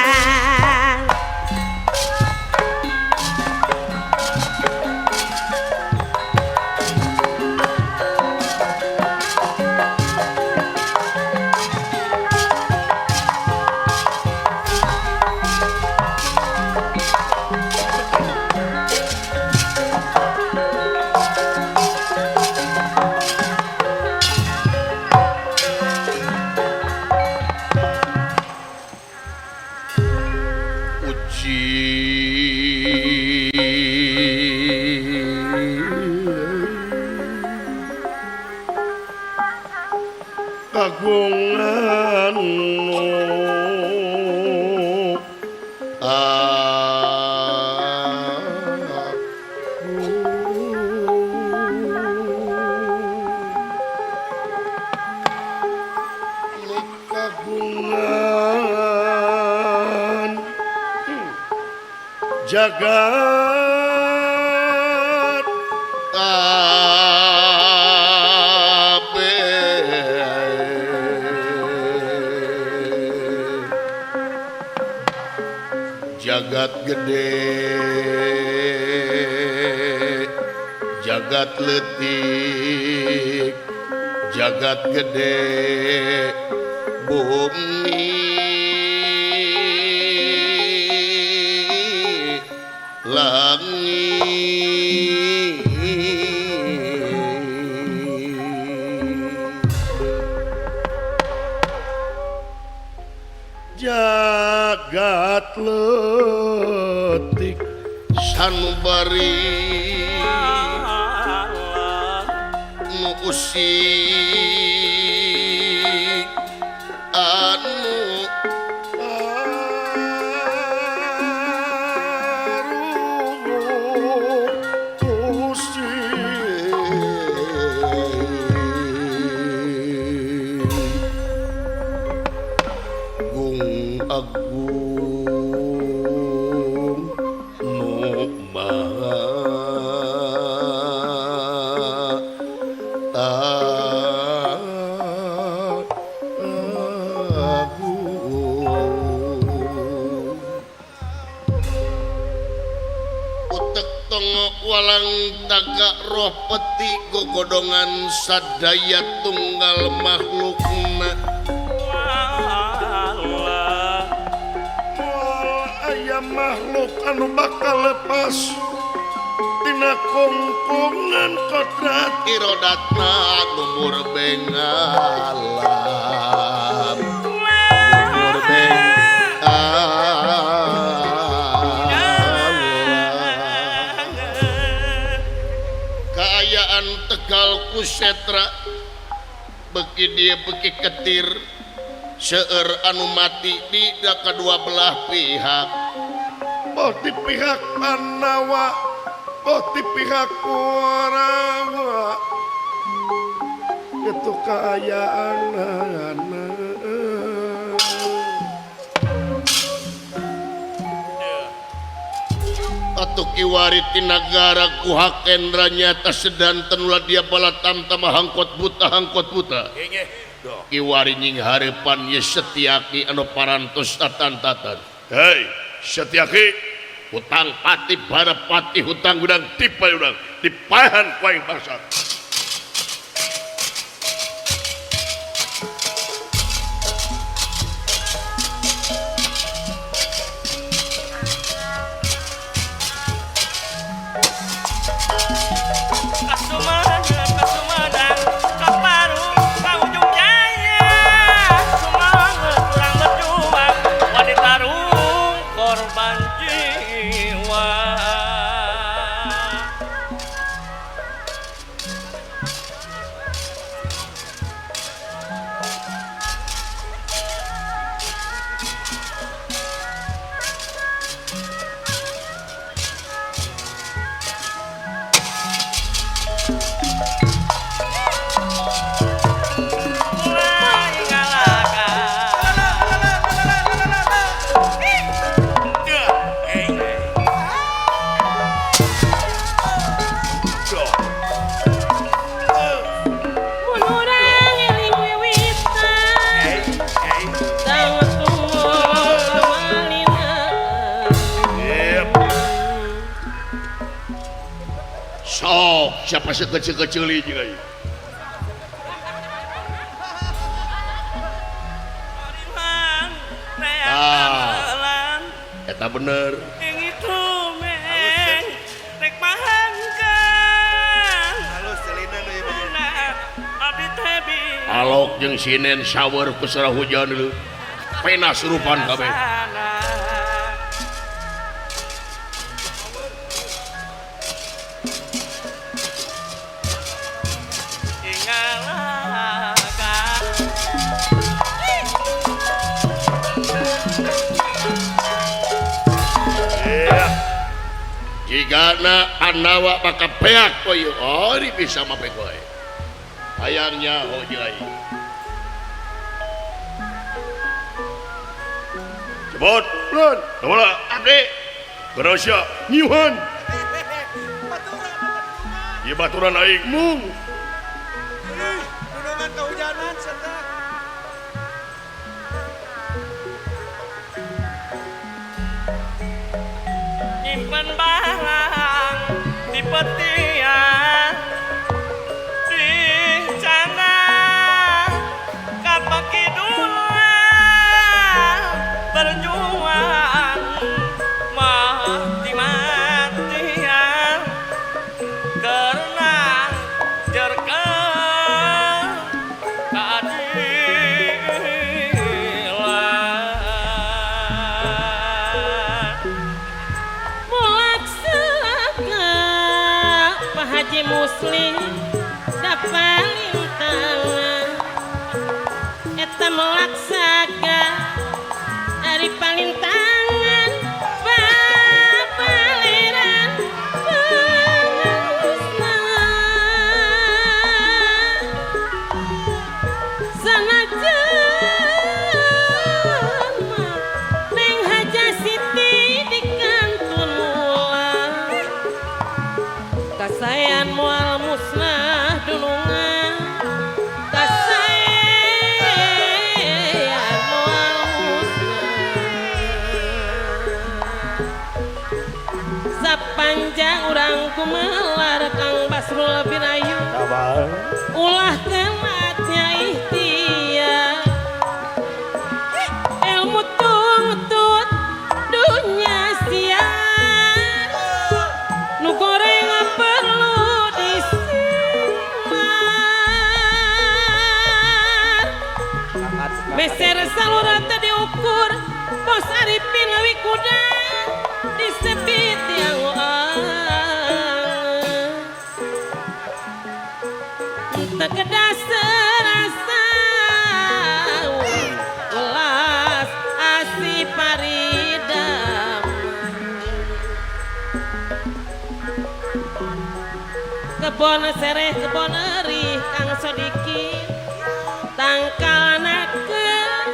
Kagungan kagungan jagat kabeh jagat gede jagat leutik jagat gede bumi langit jagat leutik sanubari nu usik anu Gung agung nu maha agung. Utek tongok walang taga roh peti gogodongan sadaya tunggal makhlukna. Moal aya makhluk anu bakal lepas tina kongkongan kodrat irodatna lumur bengalam lumur bengalam. Kaayaan Tegal Kusetra beki dia beki ketir seueur anu mati di kedua belah pihak, boh di pihak Pandawa boh di pihak Kurawa. Itu kaayaan. Atuh kiwari ti nagara Guha Kendra nyata sedanten ulah dia balatam tama hangkot buta hangkot buta. Kiwari nying hareupan ye Setyaki anu parantos tatan-tatan. Hei Setyaki, hutang pati barapati hutang gudang tipai udang dipahan ku aing bangsat. Sok siapa sekecil-kecil juga. Ah, eta bener. Alok jeung sinen shower ku sarah hujan dulu. Pena surupan kabeh. Jigana Pandawa maka peak koyo ori bisa mape koe. Hayang nyaho jeung aing. Sebut, lun, kumaha abdi? Garasya nyiuhan. Ieu baturan aing mung. Gunungan kehujanan sedang. Nyimpen barang di petian di cana kapakidulan berjuang mati-matian karena jerkan keadilan. Mulaksaka Pak Haji Muslim dapalintangan eta melaksaka ari palintangan babaleran pangalusna sanajan mah Neng Haja Siti di kantun mulang kasayan moal musnah dulungan kasayan moal musnah sapanjang urang kumelar Kang Basrul Birayu ulah telatnya ikhtiar ilmu tuntut dunia siar nu goreng perlu disimar meser saluran teu diukur bos Arifin leuwih kuda disebit yang teu kedah serasa ulas asih paridam kebon sereh kebon erih Kang Sodikin tangkalna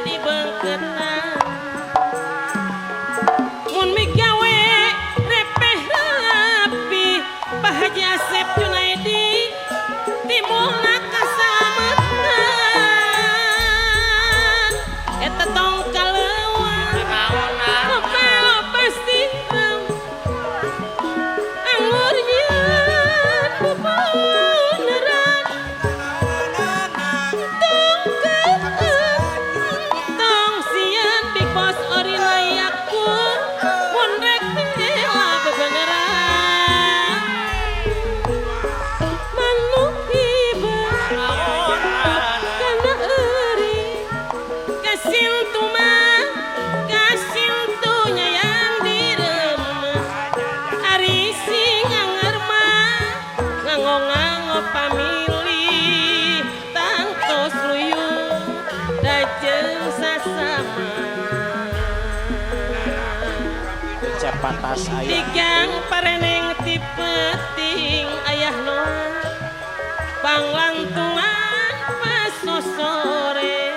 di bengketan mun migawe repeh rapi Pak Haji Asep Junaidi timulna kasametan eta tong kaleuwat loba siram angurnya bebeneran tong keun tong sieun Big Boss ori layaku mun rek tela bebeneran manuk hiber kana euri kasil tuma kasil tunya yang diremeh ari sing anger mah nganggo-nganggo pamilih tangtos luyuh dajeung sasama Cepatas di aya. gang pareneng ti peting ayah noa panglantungan pasosore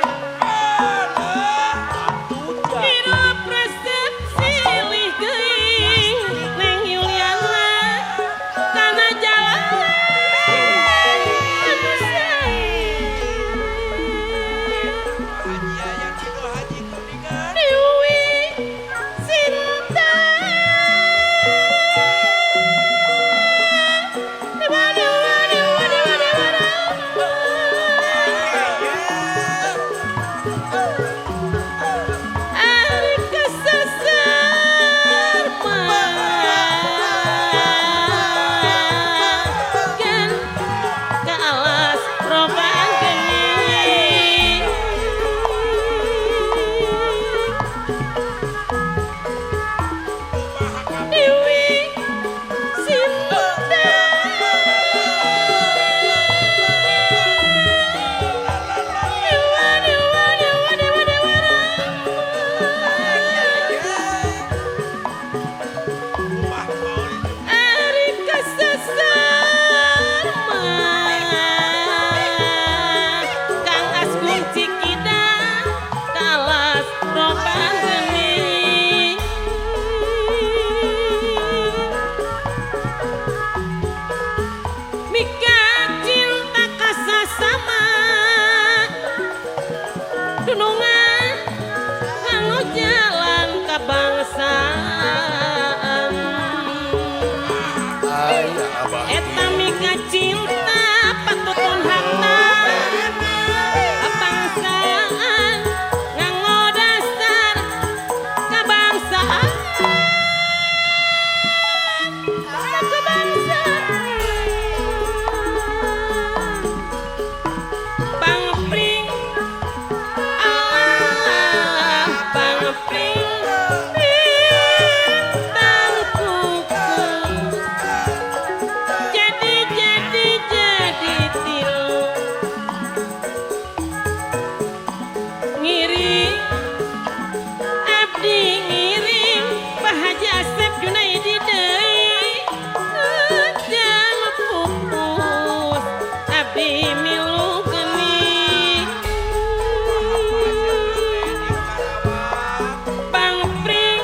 hirup resep silih geuing Neng Yuliana kana jalan anu sae Haji Ayan Kidul Haji Kuningan. Dewi Sinta Dewa dewa dewa dewa dewa dewa. Eta mika cinta patutun harta kabangsaan nganggo dasar kabangsaan kebangsaan pangpring Allah pangpring bintang kuku jadi tilu ngiring abdi ngiring Pak Haji Asep Junaidi deui hujan pupus abdi milu geni pangpring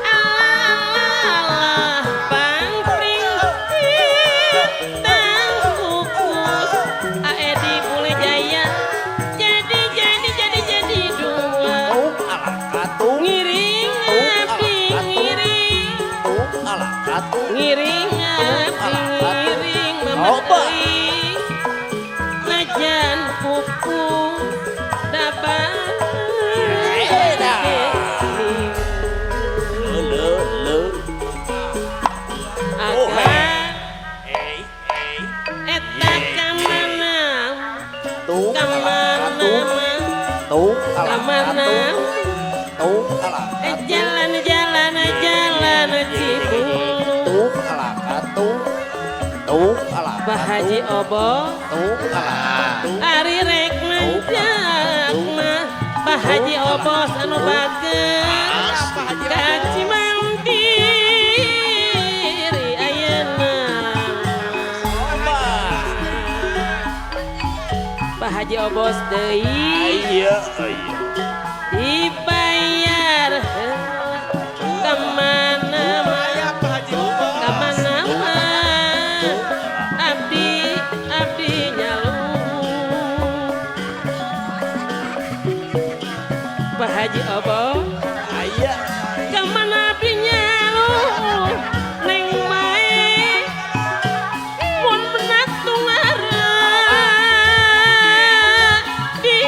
Allah pangpring bintang kukus Aedi Bule Jaya jadi dua ngiring abdi ngiring ngiring abdi ngiring mamateuing najan pupu dapat akan eta kamana kamana kamana jalan jalan Cibulu Pak Haji Obo ari rek nanjak mah Pak Haji Obos anu bager ka Cimandiri ayeuna Pak Haji Obos deui dibayar kamana kamana abdi abdi nyalu Pak Haji Obo kamana abdi nyalu neng mae mun menatung di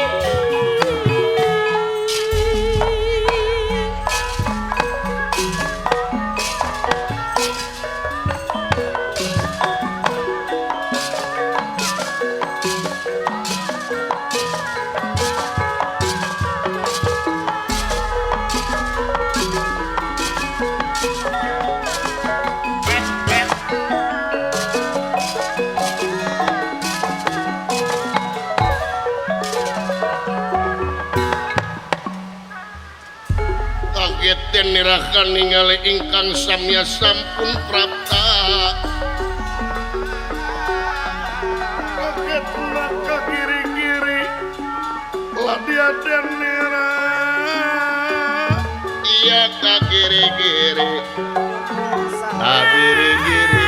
Kaget nirakan ningali ingkang samya sampun prapta. Kaget ka kiri-kiri ladia den nira. Iya ka kiri-kiri. Ka kiri-kiri.